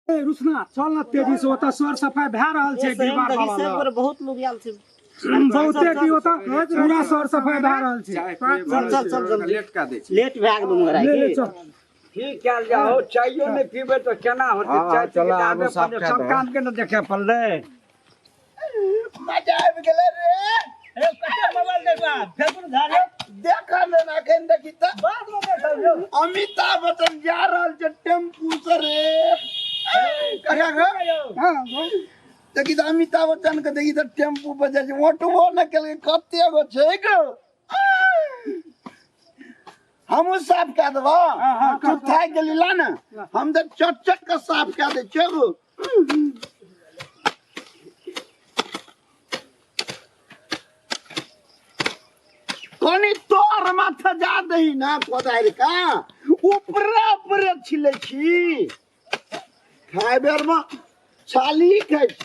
ए रुसना चल ना तेजी से, ओतऽ सर सफाई भए रहल छै डिहबार बाबा लग। बहुत लोग आयल छै। बहुते की ओतऽ पूरा सर सफाई भए रहल छै। चल चल चल जल्दी। लेट कऽ दै छी। लेट भए गेल मगर। ले ले चल। की कयल जाओ, चाइयो नहि पीबै तऽ केना होतै? हाँ, चाय पी चला, के आबू आबे साफ पड़तै, कए सब दहो। काम के ने देखे पड़लै। मजा आबि गेलै रे। कते मोबाइल देखबा फेसबुक झाड़े। देखल ने अखन देखी तऽ बाद में देखल यौ। अमिताभ बच्चन जा रहल छै टेम्पू से रे। काका गो। हाँ। देखी तऽ अमिताभ बच्चन के देखी तऽ टेम्पू पर जाइ छै, ओटबो ने केलकै, कते गो छै गो। हमहूँ साफ कए देबो। हाँ, तू थाकि गेली, ला ने हम तऽ चट चट के साफ कए दै छियौ गो। कनी तोर माथा जा दही ना कोदारि का ऊपरे ऊपरे छिलै छी, खाय बेर में छाली खाइ छी।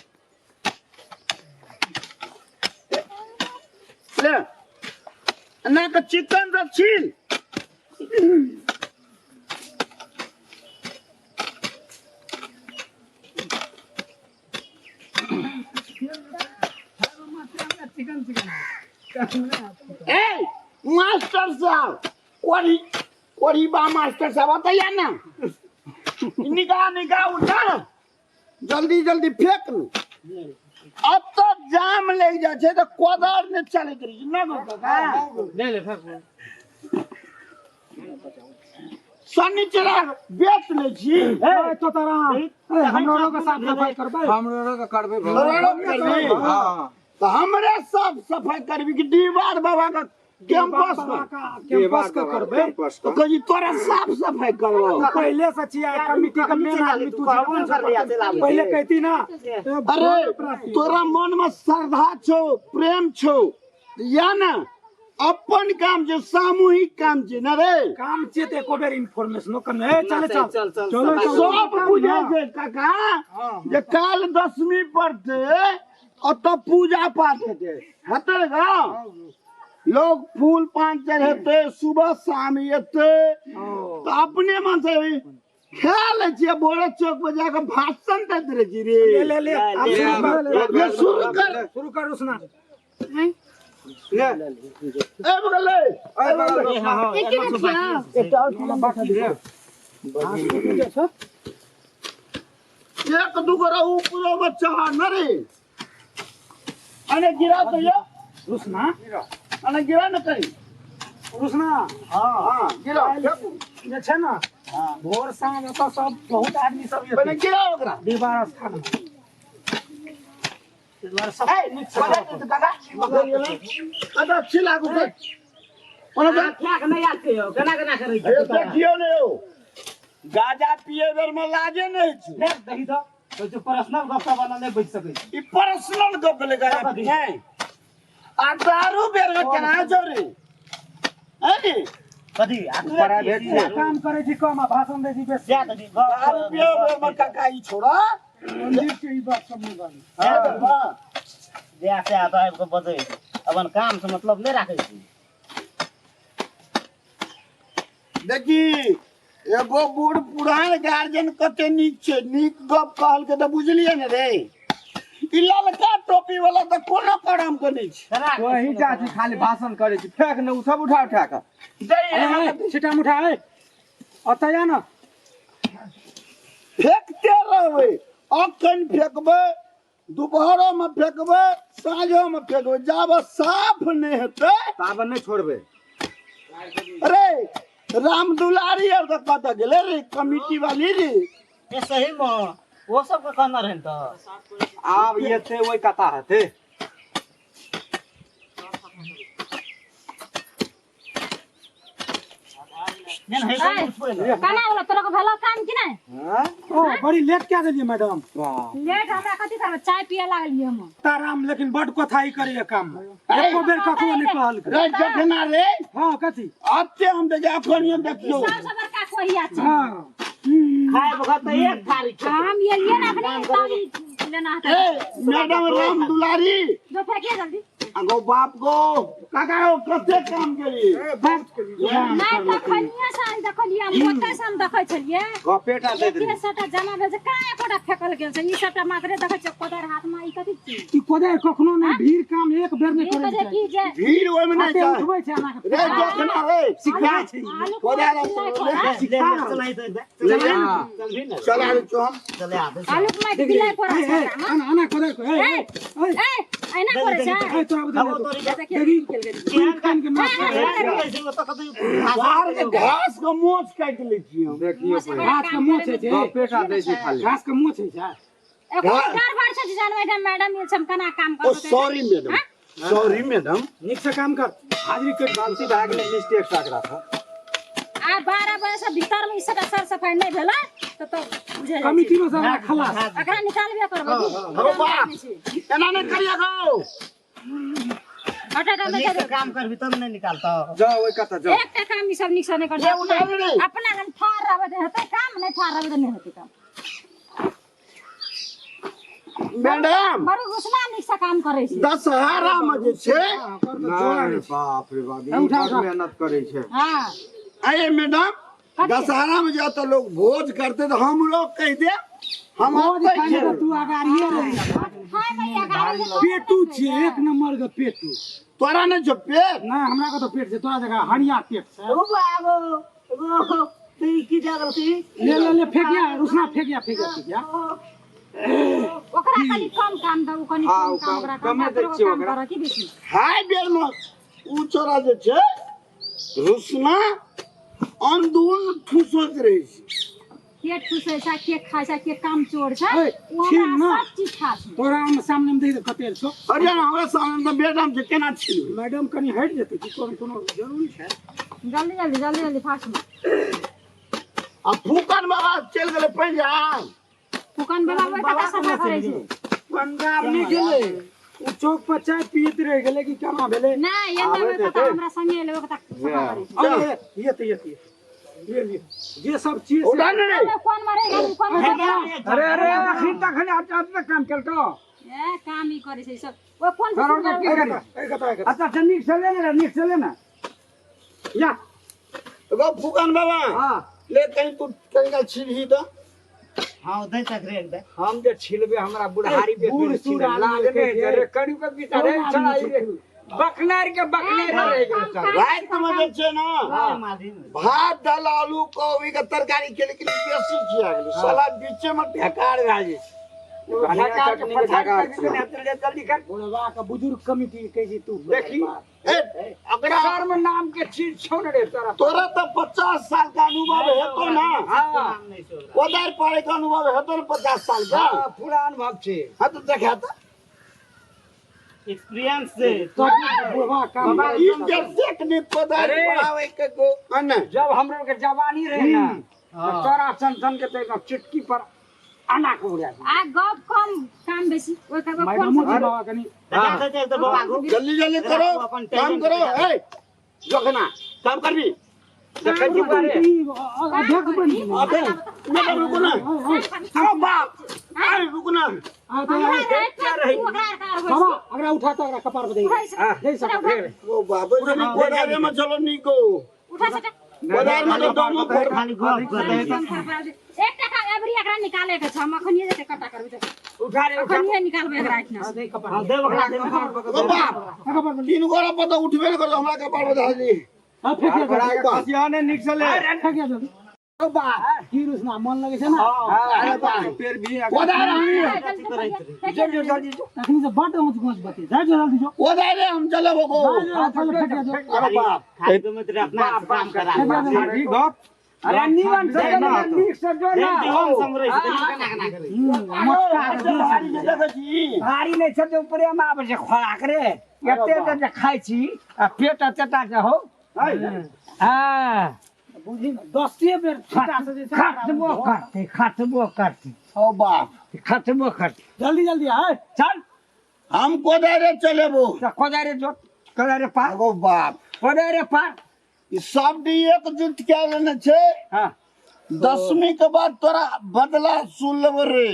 ले एना के चिकन से छील। Chicken chicken. ए मास्टर साहब, कोरी कोरी बा मास्टर साहब बताइए ना, निकाह निकाह उठा जल्दी जल्दी फेंक लू। अब तो जाम लग जाइ छै तऽ कोदार नहि चलैत रहै छै ना गो काका। ले ले फेंक। शनिचरा बेच लै छी। ए तोताराम, ए हमरो के साफ सफाई करबै। हमरो के करबै। तोरो करबी? हाँ। तऽ हमरे साफ सफाई करबी कि डिहबार बाबा के कैंपस पर? कैंपस के करबै। तो कही तोरा साफ सफाई करबो। तू पहले से छियै कमिटी के मेन आदमी तू। कहबो कर लिया से लाबै। पहले कहती ना। अरे तोरा मन में श्रद्धा छौ, प्रेम छौ, या ना अपन काम छै, सामूहिक काम छै ना रे। काम छियै तऽ एको बेर इन्फॉर्मेशनो कम। ए चले चल। चल चल। चलो चलो। सब बुझै छै काका जे काल दसमी पड़ते ओतऽ पूजा पाठ हेतै, हेतै गा, लोग फूल पान चढ़ेतै, सुबह शाम एतै तऽ अपने मन से खा लै छियै, भोरे चौक पर जाके भाषण दैत रहै छी रे। ले ले ले, आब शुरू कर। ले शुरू कर। शुरू कर रुसना। ले। ए बगल ले। ए बगल ए, हाँ, हाँ, एके एना ने बाकी छियै। एक दूगो रहू पूरा बच्चा न रे, अने गिरा तो ये रुसना। अने गिरा न कहीं। रुसना। हाँ हाँ, गिरा फेंकू। जे छै ने भोर साँझ ओतऽ सब बहुत आदमी सब पहले एतै गिरा ओकरा। डिहबार स्थान मे। ताहि दुआरे सब ए नीक से बजा करऽ दे काका, अच्छा छिला को फेंक ओने फेंक। खाक नहि याद कहियो केना केना करै छी। ए देखियो ने यौ, गाजा पिए बेर में लाजे नहीं छी। फेंक दही तऽ कहै छै पर्सनल गप सब वाला नहि बचि सकै छी। ई पर्सनल गप भेलै गाजा पिए आ दारू बेर में केना छौ रे? अरे कथी आ तू प्राइवेट पड़त। काम करै छी कम आ भाषण दै छी बेसी। जा दही गप। दारू पिए बेर में काका ई छोड़ा। मंदिर के ई बात सब नहि बाजू। हाँ। बियाह से आब आबि कऽ बजै छै, अपन काम से मतलब नहि राखै छी। देखी एगो बूढ़ पुरान गार्जियन कते नीक छै, नीक गप कहलकै तऽ बुझलियै ने रे। ई ललका टोपी वाला तऽ कोनो करम के नहि छै। केना वही चाची खाली भाषण करै छी, फेंक ने ओ सब उठा उठा कऽ। छिटा मुठा ए ओतऽ जा ने। फेकते रहबै, अखन फेकबै, दुपहरो में फेकबै, साँझो में फेकबै, जाबत साफ नहि हेतै ताबे नहि छोड़बै। अरे राम दुलारी आर तऽ कतऽ गेलै रे कमिटी वाली रे? ए सही में ओ सबके कहना रहनि तऽ आब एते ओहि कथा हेतै। नहि नहि, हे उठबै ने। केना होलो तोरा के भेलो काम कि नहि? हाँ? ओ बड़ी लेट क्या देलियै मैडम? वाह। लेट हमरा कथी करबै, चाय पिए लागलियै हम। ताराम लेकिन बड कोथाई करैया काम मे, एको बेर ककरो नहि कहलकै। रे जखना रे। हाँ कथी? अते हम देखे अखन देखियौ। सबसँ बड़का कोहिया छै। हाँ। खाय बखत तऽ एक थारी खेतै। हम एलियै ने अखनी तब ई लेना ए हेतै। मैडम राम दुलारी। जो फेकिए जल्दी। अगो बाप गो काका हो कते काम केली। नहि तखनिये से हम देखलियै, हम ओतय से हम देखै छलियै। गपेटा दैत एते सबटा जमा भेल छै, कहाँ एकोटा फेकल गेल छै? ई सबटा मात्रे देखै छियै कोदारि हाथमे, ई कथी छी? ई कोदारि कखनो नहि भीड़ काम एक बेर नहि ई करै कहै छै। की जे भीड़ ओहिमे नहि हाथे छै। उठबै छै एना के। रे जोखना रे सिखा छै। आलू कोदारि कोड़ा चलाई तो ले चल भी ने। चला रे चो हम। चले आबे। आलूक माटि बिलाइ पड़ै ए, छै ए, ओकरामे। आना आना कोदारि को, ए, ए, ए, ए, एना करै छै। ए, तोरा बता अब तोरी देखी केहन कान के नाच। बाहर के घास के मोच काटि लै छी हम। देखियो पहिले। घास के मोच होइ छै। गपेटा दै छै खाली। घास के मोच होइ छै। एगो गड़बड़ छै जे जानबै ने मैडम, ई हम केना काम ओ करबै? Sorry madam, sorry madam. नीक से काम कर, हाजिरी कट। गलती भए गेलै, मिस्टेक सँ एकरा सँ। आ 12 बजे से भीतर मे ई सबटा सर सफाई नहि भेलै तऽ बुझै जाइ छै। कमिटी में सब खलास। एकरा निकालबे करबै। अगो बाप एना नहि करिया गो। हटा हटा। नीक से काम करबी तब नहि निकालतौ। जाओ ओहि कतऽ जाओ। एकटा काम ई सब नीक से नहि ले करतै। उठा ले रे। अपना लग ठाढ़ रहबै तऽ हेतै काम, नहि ठाढ़ रहबै तऽ नहि हेतै काम। मैडम बड़ घुसना नीक से काम करै छै। दशहरा में जे छै। नहि, बाप रे बाप, ई उठा, बड़ उठा। मेहनत करै छै। हाँ। अरे मैडम, दशहरा में जो तो लोग भोज करते तो हम लोग कह दे हम भोज आपको खाइ लए तू अगाड़िए रही। खाय मे अगाड़ी जे पेटू छियै, एक नंबर के पेटू। तोरा नहीं छौ पेट? ना, हमरा के तो पेट छै, तोरा जगह हरिया पेट छै। ओ बाबू ओ तू की जागल छी? ले ले ले, फेकिया रुसना, फेकिया फेकिया फेकिया। ओकरा कनि कम काम दऊ, कनि हाँ, कम ओ काम कम- ओकरा कम कमे दै तोरो छियै काम ओकरा। करऽ की बेसी? हाय बेर में उ छोरा जे छै रुसना अंदून ठूसत रहे छै। के ठुसै छै, के खाइ छै, के काम चोर छै? ए, ओ छी हमरा ना। सब चीज खा छै। तोरा हम सामने में देख कते छौ। अरे हमरा सामने में मैडम छै, केना छिलबै? मैडम कनि हटि जेतै की? कोनो कोनो जरूरी छै? जल्दी जल्दी जल्दी जल्दी फास्ट में। आ फूकन बाबा चलि गेलै पंजाब। फुकन बाबा ओहि कता सफा करै छै। पंजाब नहि गेलै, ओ चौक पर चाय पियैत रहि गेलै कि केना भेलै? नहि, एने ओहि कता हमरा संगे एलै, ओहि कता सफा करै छै। अरे ये तऽ ये तऽ ये ये जे सब चीज उठा ने रे। अबे कोन मरे गेल, कोन मरे गेल? अरे अरे, अखन तखन आब काम केलको। ए काम ई करै छै ई सब, ओहि कोन से करोड़ सुन्दर की करी? अच्छा अच्छा, नीक से ले ने, नीक से ले ने। या गो फूकन बाबा। हाँ। ले कहीं तू कहीं छिलही तऽ। हाँ दै तक रे दे। हम जे छिलबे हमरा बुढ़ारी पे बूढ़ सूढ़ आदमी लाज नहि के रे करू के बिचारे कोन आदमी चढ़ाई रे छै? बकनार के बकनार रहि गेल चल। राति में जे छै ने भात दाल आलू कोबी के तरकारी के लेकिन बेसी खिया गेलै साला, बीचे में ढेकार भए जाइ छै। धनिया ढकार के चटनी के पछाड़ ढकार कर छियै। के ले, जल्दी कर। बुढ़वा के बुजुर्ग कमिटी कहै छै तू। देखी। ए अकरा शर्म नाम के चीज छौ ने रे तोरा? तोरा तऽ 50 साल का अनुभव हेतो ना? हाँ। कोदारि पाड़े के अनुभव हेतो ने 50 साल का? हाँ, पूरा अनुभव छै। हाँ तऽ देखा तऽ। एक्सपीरियंस से। तो बुढ़वा काम ई जे टेक्निक कोदारि अरे। पड़ावे के गो अने जब हमरो के जवानी रहे ना तो तोरा सन सन के तो एकदम चुटकी पर अना के उड़ा दी। आ गप कम काम बेसी, ओहि कता कोन मैडमो से छै बाबा कनि। देखा दे तो बाबा को। जल्दी जल्दी करो, अपन काम करो। ए जोखना काम करबी? देखै छी बारे। ई अध्यक्ष बनि गेलै। अबे मैडम रुको ना, अरे बाप, अरे रुको ना। आ तऽ हमरा राति तू ओकरा आर का बाबा अगरा उठा तऽ अगरा कपार पर दे दे सब। ओ बाबा जनी कोदारे में चलो निको। उठा सटा। कोदार में तो दोनों फोड़। खाली गप करै छै। एकटा का एबरी एकरा निकाले के छै, हम अखनिये जेते कट्टा करबै तऽ। उठा रे उठा। अखनिये निकालबै एकरा एहिठिना। दे कपार। हाँ दे ओकरा दे। ओ बाप, कपार पर। तीन गोरा पर तो उठबे न करतो, हमरा कपार पर धर दी। हां, फेकिया जल्दी। खसिया ने नीक से ले। फेकिया जल्दी। ओ बा की रुसना मन लगे छै ना? अरे बाप पेड़ भी कोदार हम जल्दी जल्दी जो। तखनी से बड ऊंच ऊंच बती जा, जल्दी जो। कोदारे हम चलेबो को। जा, चल फेकिया जो। अरे बाप। खाली तो मित्र अपना हाथ से काम करा। भी गप। अरे नीमन से ना तो। नीक से जो ना। कम समरै छै केना केना करै। मोटका अच्छा भारी जे देखै छी। भारी नहि छै तऽ ऊपरे मे आबै छै खोराक रे, एते एते जे खाइ छी आ पेट एतेटा के हो। हाँ। बुझी ने दसे बेर छीटा से जे छै। खटबो करतै, खटबो करतै। ओ बाप। खटबो करतै। जल्दी जल्दी आय। चल। हम कोदारे चलेबो। तऽ कोदारे जो, कोदारे पार। अगो बाप। कोदारे पार। ई सब डी एकजुट कए लेने छै। हाँ। दसवीं के बाद तोरा बदला सुन लेबो रे।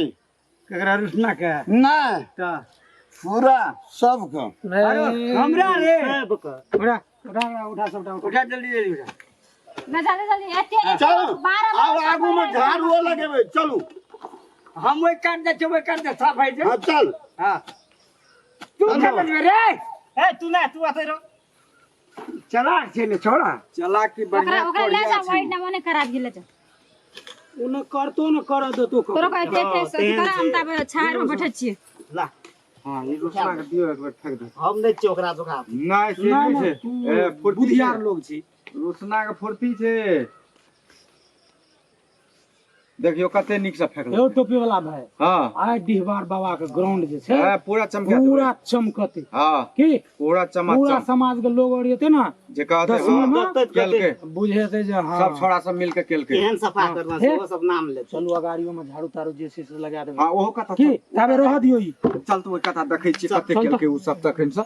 केकरा, रुसना के? नहि। तऽ पूरा सबके। अरे हमरा रे। सबके। उठा उठा उठा सबटा उठा। उठा जल्दी जल्दी उठा। ना जल्दी जल्दी एते चलू 12 आब आगू में झाड़ूओ लगेबै, चलू। हम ओहि काट दै छियै, ओहि काट दे, साफ होइ छै। हाँ चल। हाँ तू चलो। खा रे। ए तू ना तू आते रहो। चलाक छै ने छोड़ा। चलाकी ओकरा बढ़िया ओकरा ले कोढ़िया जा छै। वाइड ना मने खराब गेले जा। ओ न करतो न कर देतो। तोरो कहते हाँ, एते तेहन करा हम छै। तब छाड़ में बैठे छियै। ला। हाँ ई रोशना के दियौ एक बेर फेंक दे। हम नहि छियै ओकरा जोखा। नहि से ना नहि ना छै। तू ए फुर्ती बुधियार छै। लोग छी। रोशना के फुर्ती छै, देखियौ कते नीक से फेंकलकै। एगो टोपी वाला भाई। हाँ आइ डिहबार बाबा के ग्राउंड जे छै हाँ, पूरा चमका देबै। पूरा चमकते। हाँ की पूरा पूरा चमाचम समाज के लोग और एते ना जे कहते दसमी हाँ, में केलकै। बुझेते जे हाँ सब छोड़ा सब मिलके केलकै। केहन सफा करना छै हे। ओ सब नाम ले। चलू अगाड़ियो में झाड़ू ताड़ू जे छै से लगा देबै। हाँ ओहो कथा की ताबे रह दियौ ई। चल तू ओहि कथा देखै छियै कते चल तऽ। केलकै ओ सब तखन से।